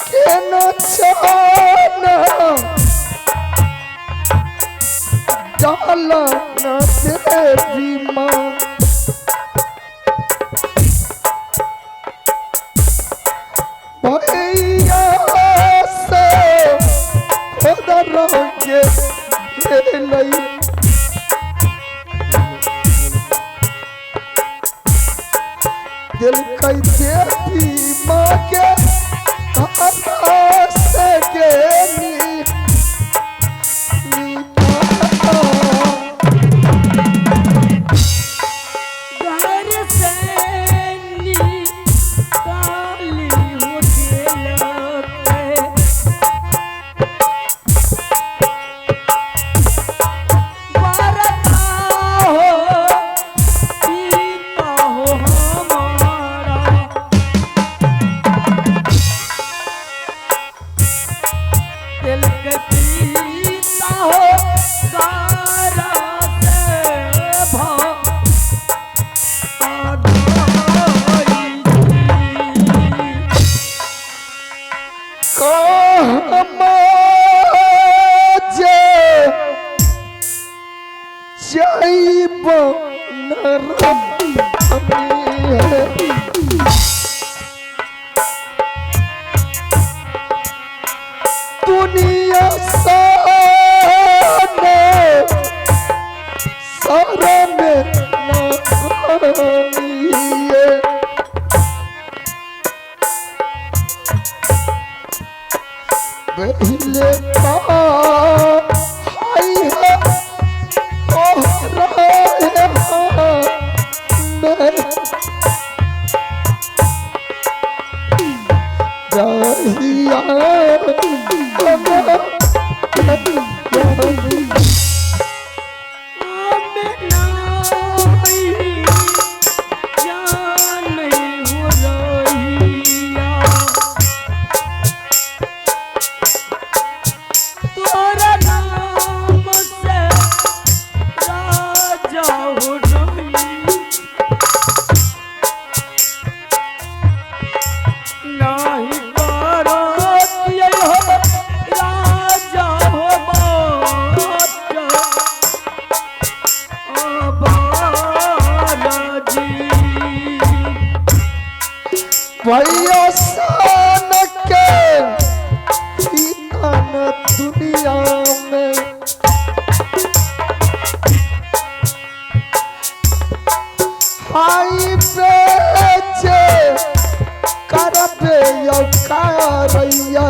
केना चाना डाला न देवी माँ। भैया से खुद रोके भेलै दिल कई देवी माँ के से के नी घर से निकाली हो देलक बरता हो पिता हो हमारा दिल के पिता हो गारा से भा जैब दुनिया साने सारा में नानिए पहले हाय है तोरा नाम से राजा हो नहीं करत हो राजा हो बाचा बालाजी। भैया सान के पीतन दुनिया में हाई बेचे करबे यो कारैया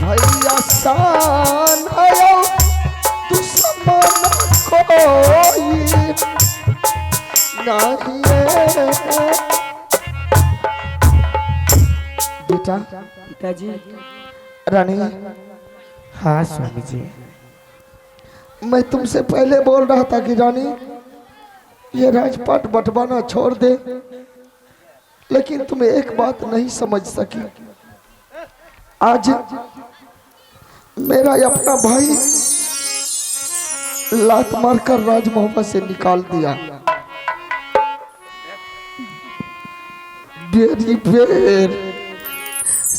भैया सान आयो दुश्मन कोई नहीं है। बेटा पिताजी रानी। हाँ स्वामी जी। मैं तुमसे पहले बोल रहा था कि रानी ये राजपाट बंटवाना छोड़ दे, लेकिन तुम एक बात नहीं समझ सकी। आज मेरा अपना भाई लात मारकर राजमहल से निकाल दिया। बेरी बेर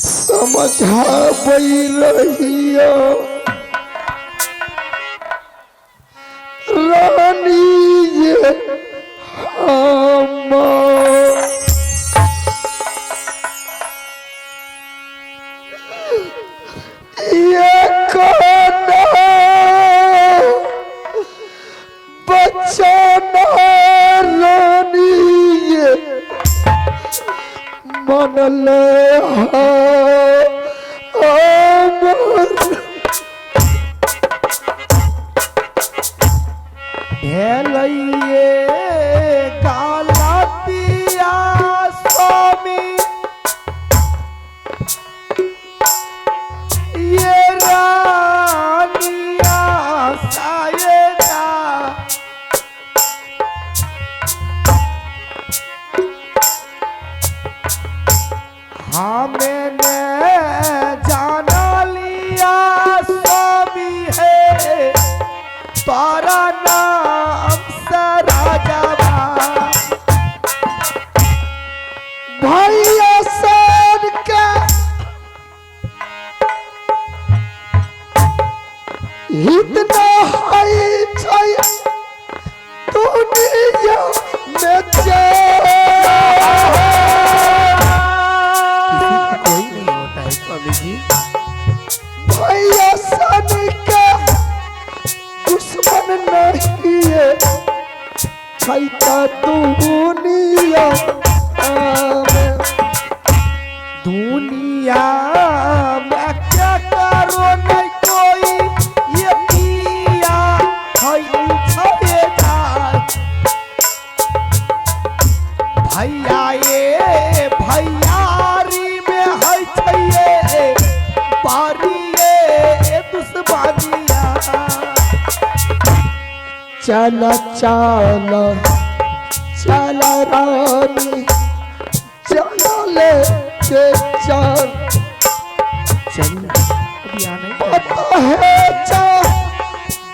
समझा रही रानी ये हम ये खाना बचाना रानी ये मन ले अमर भेलैये गालतिया स्वामी ये रानिया सायदा हमने जाना लिया स्वामी है। तोरा नाम से राजा भैया सर के हित न है छै दुनिया में किसी का कोई नहीं होता है स्वामी जी। भैया सन के दुश्मन नहीं है छै त दुनिया में। दुनिया में क्या करो नहीं कोई ये पिया है छे जाय। भैया ये भैयारी में है छे बारी ये दुश्मनिया। चल चल चल रानी चल ले के चल चल अभी आना ही है। पता है चा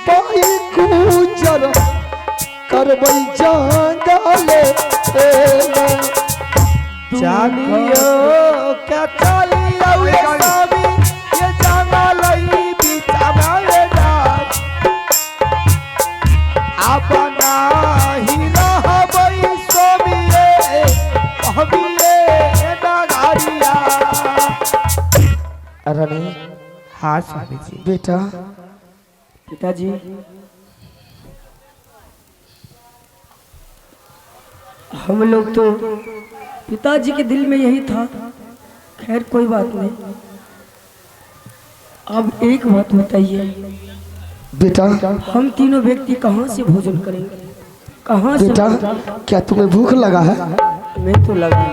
पाई गुजर करबई जंगले चालियो क्या चालियो ये स्वामी ये जंगल ही बीचा में जाय। अपना ही रहबै स्वामी ये कहबिए नगारिया। रानी हाँ स्वामी जी। बेटा पिताजी हम लोग तो पिताजी के दिल में यही था। खैर कोई बात नहीं। अब एक बात बताइए बेटा, हम तीनों व्यक्ति कहाँ से भोजन करेंगे? कहाँ से? बेटा क्या तुम्हें भूख लगा है? मैं तो लगा।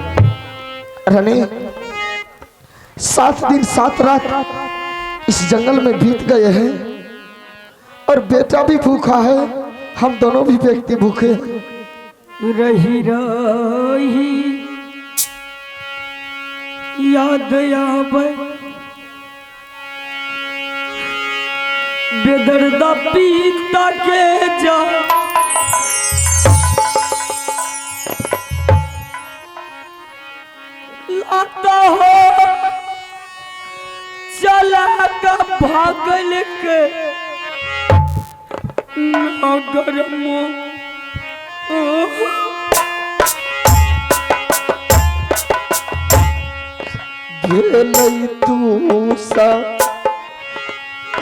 रानी 7 दिन 7 रात इस जंगल में बीत गए हैं और बेटा भी भूखा है, हम दोनों भी व्यक्ति भूखे हैं। रही रही याद आवे बेदर्दा पीता के जा लाता हो चला का भागल के नगर मोह। गेलै तू सा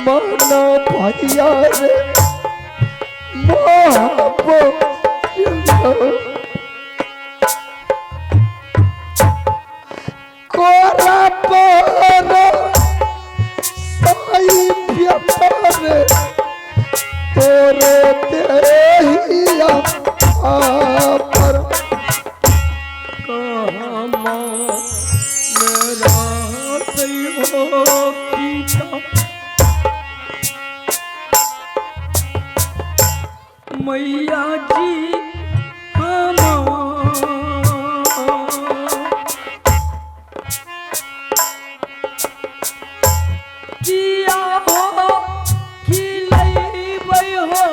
माना भैया रे कोरा पर साई व्यापार तोरे देहिया पर कहाँ मेरा सही हो पिता मैया जी किया हो कि लैबै हो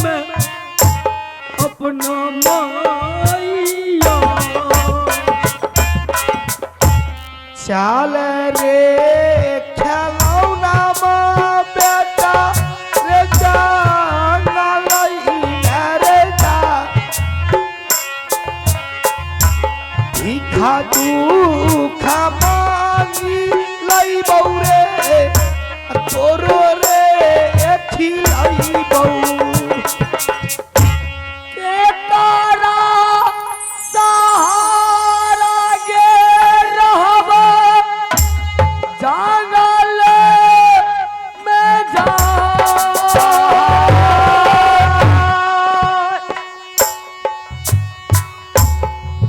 मैं अपना माइया। चाल रे खेलौना माँ बेटा रे जंगल रे जा भीखा दुखा मांगी लैबौ रे तोरो रे खिलैबौ। के तारा सहारा गे रहब जंगल में जा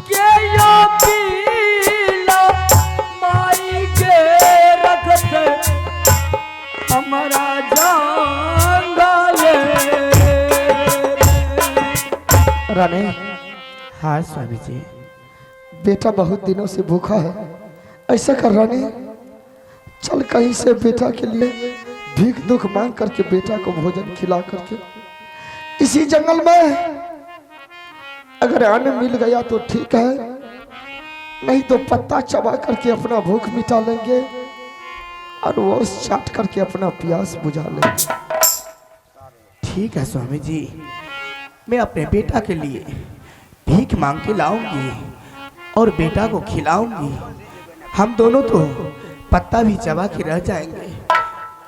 के यो पीला माई के रखत हमारा जंगल। रानी हाँ स्वामी जी। बेटा बहुत दिनों से भूखा है, ऐसा कर रानी चल कहीं से बेटा के लिए भीख दुख मांग करके बेटा को भोजन खिला करके इसी जंगल में अगर अन्न मिल गया तो ठीक है, नहीं तो पत्ता चबा करके अपना भूख मिटा लेंगे और वो चाट करके अपना प्यास बुझा लेंगे। ठीक है स्वामी जी, मैं अपने बेटा के लिए भीख मांग के लाऊंगी और बेटा को खिलाऊंगी। हम दोनों तो पत्ता भी चबा के रह जाएंगे,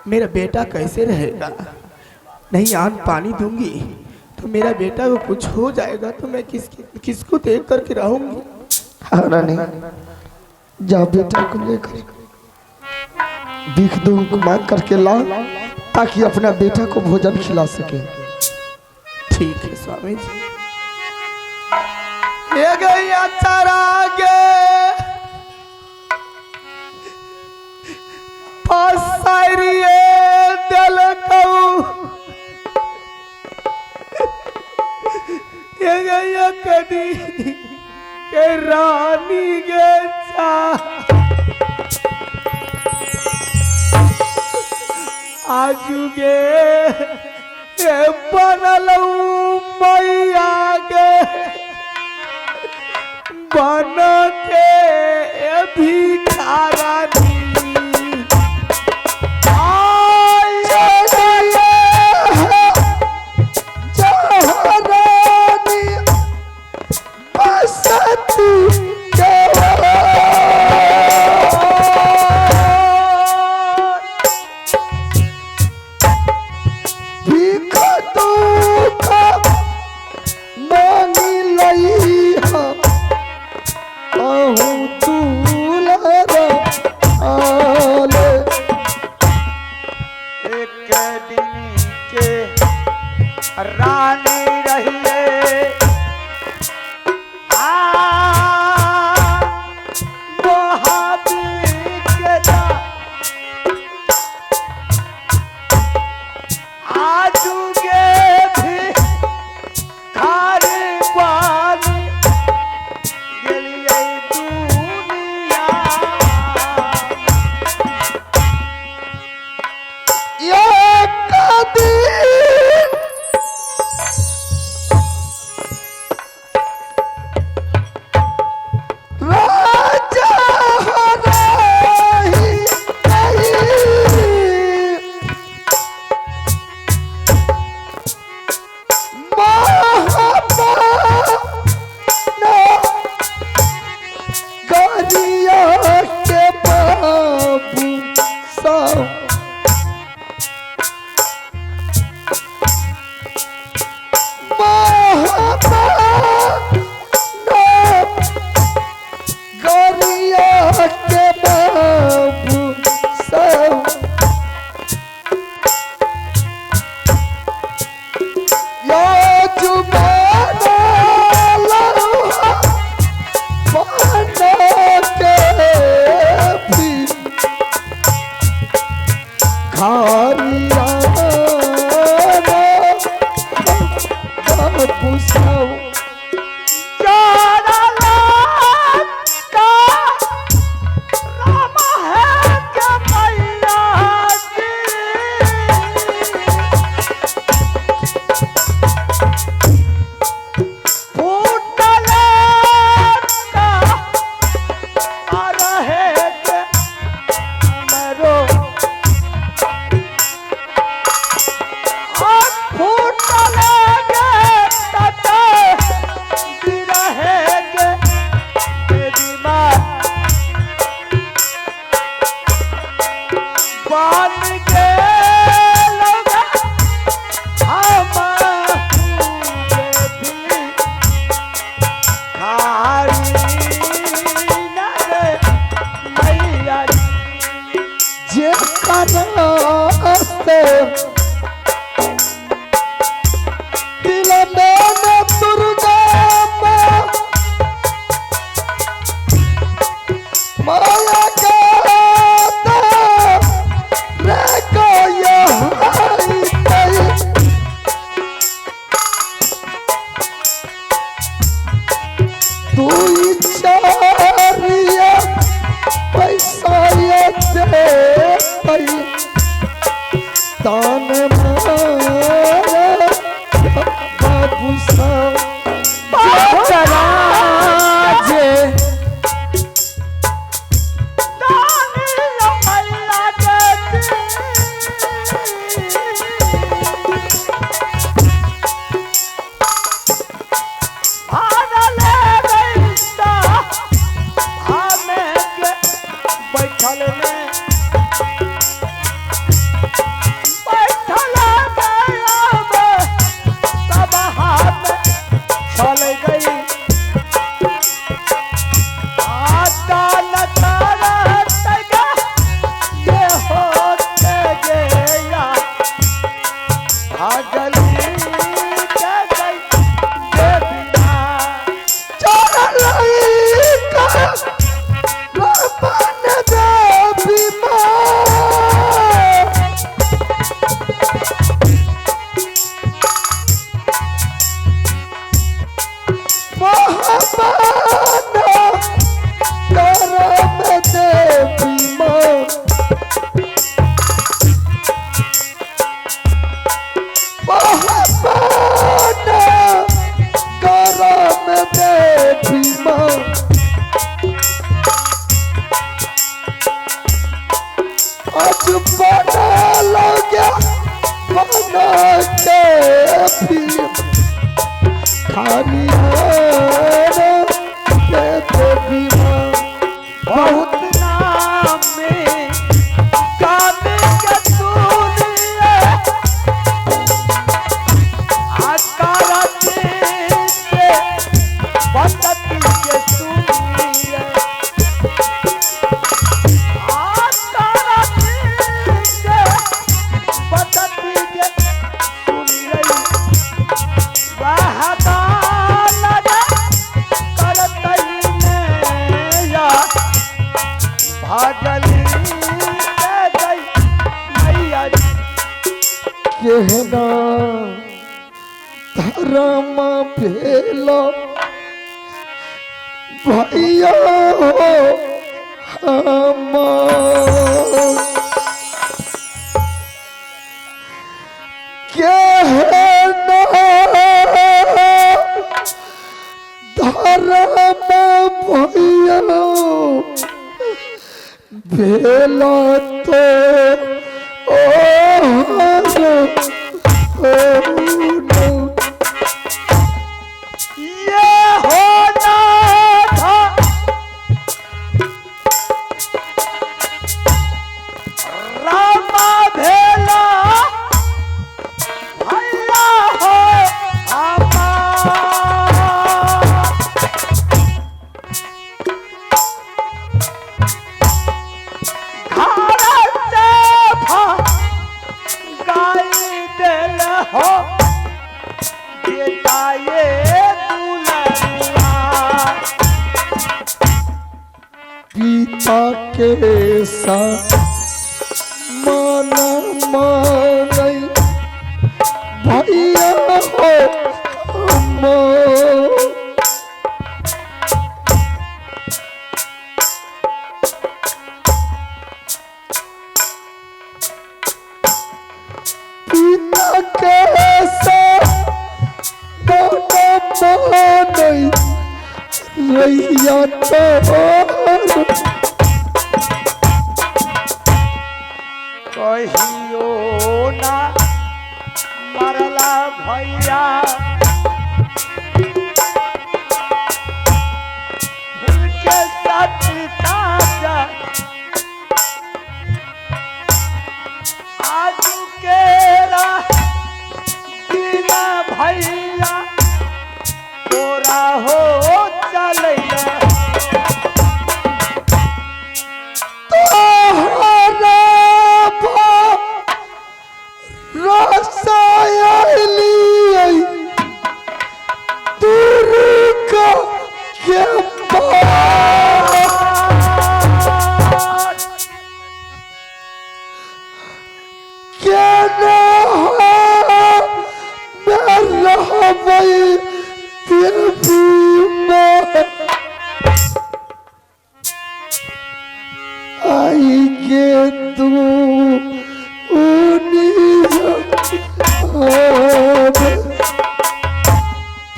मेरा बेटा कैसे रहेगा? नहीं आन पानी दूंगी तो मेरा बेटा को कुछ हो जाएगा तो मैं किसकी किसको देख करके रहूंगी? हाँ रानी, जा बेटा को लेकर भीख दुख मांग करके ला ताकि अपना बेटा को भोजन खिला सके। ठीक है स्वामी जी। ये गैया चरा गे पसारिए दिल कहू, ये गैया कदी के रानी गे चा आजुगे ए बनलू मैया गे बन के भिखारानी। रानी बसती के भीख दुख मांगी लई कहूँ दूल्हा आले। एक दिन के रानी रहिए आ मोहब्बत के आजुगे भी खारे पानी गेलिए दुनिया। एक दिन राजा रही नहीं भागली के गई देवी माँ। देवी माँ। मोहब्बत करम देवी माँ। मोहब्बत करम देवी माँ। आज बना लगे बना के भी खाली के देवी माँ। बहुत नाम में गाने के दुनिया आकार से बचत के सुनिए आकार से बचत के सुनिए वहदा लगा करतई नैया भागली के गई मैया केहना धर्म भेलो भैया हो हम केहना धर्म भैया भेलो तो ओ हो नो। ये होना था रामा भेला भैया हो हमार। घर से गाय देल हो बेटा ये दुलरुआ। पिता के साथ मन मानई भैया हो हम। पिता के साथ मन मानई रैया तो कहियो ना मरला भैया भूल के सच ताजा आजू केरा बिना भैया तोरा हो चलैया तोहरा रसायलियै दुर्गा के पास केना हम रहबै देवी माँ। आई के तू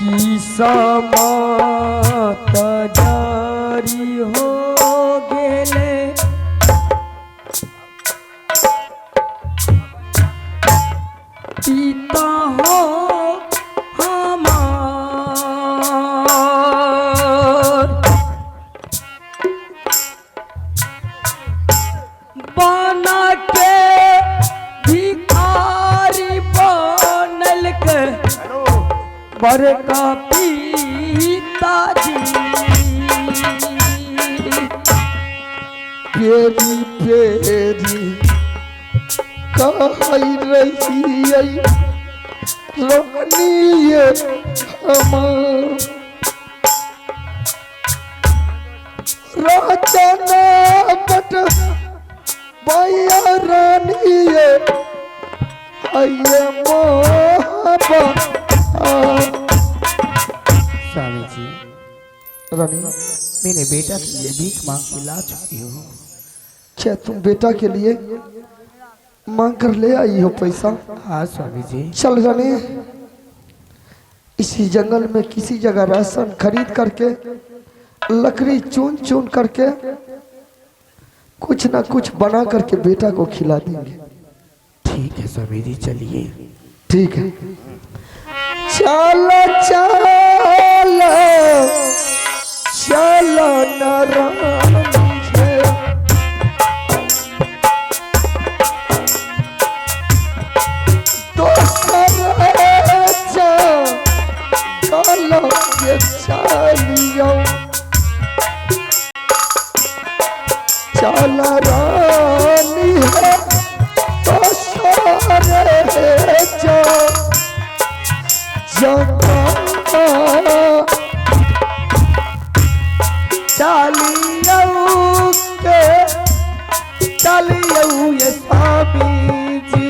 की समात जारी हो गेले पिता हो हमार बना के भिखारी बनल के बड़का पिताजी पेरी पेरी कहै रहियै रानी ये हमार रचना बट भैया रानी ये आइए मोहब्बत। स्वामी जी, रानी मैंने बेटा के लिए भीख मांग के ला चुकी हूँ। क्या तुम बेटा के लिए मांग कर ले आई हो पैसा? हाँ स्वामी जी। चल रानी, इसी जंगल में किसी जगह राशन खरीद करके लकड़ी चुन चुन करके कुछ ना कुछ बना करके बेटा को खिला देंगे। ठीक है स्वामी जी, चलिए। ठीक है, चल चल चल न चलियो चल रानी है तो सारे चलियो के चलियो ये स्वामी जी,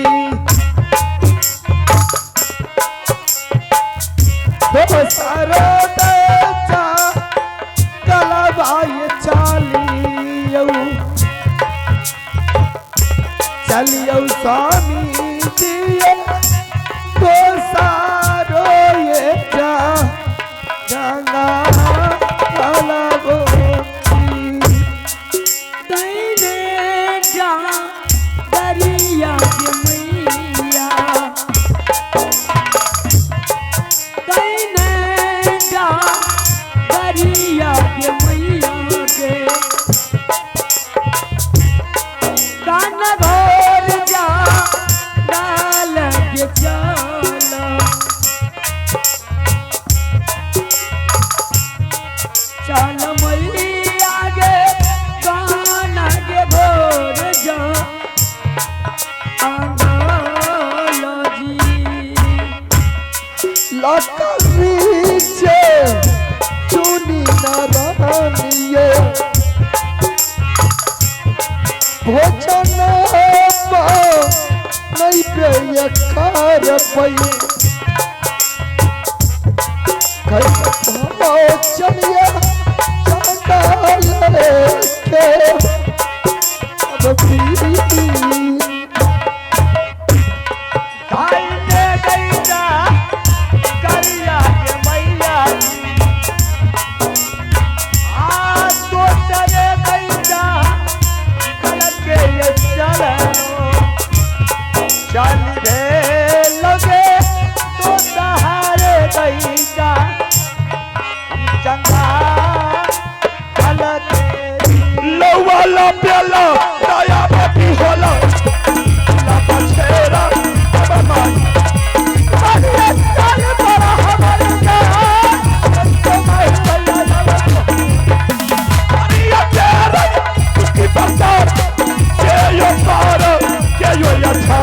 दोसरो बेचा कलबाई चलियो चलियो स्वामी जी, दोसरो ये जा गंगा कलबो दैने जा दरिया के मैया, दैने जा दरिया के मैया के कान भोर जा डाल के चला, चल मैया गे गाना के भोर जा आंगल जी। लकड़ी से चुनी नारानिये भोजन नहीं पे कर पई चलिए चंडाल के अब भी भाई ने गईजा करिया के मैया आ दोसरे गईजा कल के ये चलो चल रे लगे तो सहारे गईजा हम चंगा कल के लौवा ला प्याला दया बेटी होला लापा छेरा अब माई अरे चल बड़ा हमारे का तो मैं भैया अरे तेरा उसकी बरसात के यो पार के यो अच्छा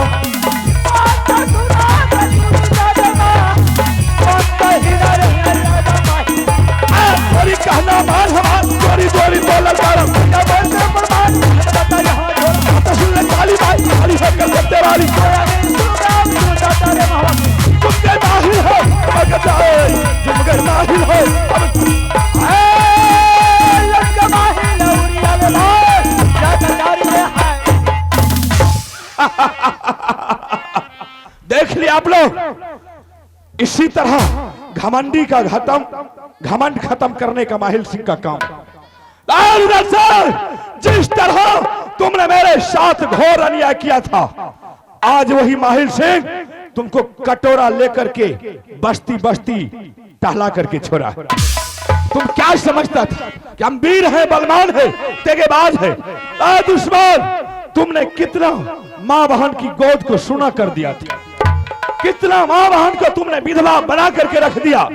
थोड़ी कहना मान हमार गोरी गोरी बोलल बारम तो सुन ले काली भाई काली है कलकत्ते वाली तुम के माहिर हो मगर जाए तुम के माहिर हो अब देख लिया आप लोग, इसी तरह घमंडी का खत्म, घमंड खत्म करने का माहिल सिंह का काम। लाल सर, जिस तरह तुमने मेरे साथ घोर अन्याय किया था, आज वही माहिल सिंह तुमको कटोरा लेकर के बस्ती बस्ती टहला करके छोड़ा। तुम क्या समझता था कि हम वीर हैं, बलवान हैं, तेगेबाज हैं? आ दुश्मन, तुमने कितना माँ बहन की गोद को सुना कर दिया था, कितना माँ बहन को तुमने विधवा बना करके रख दिया।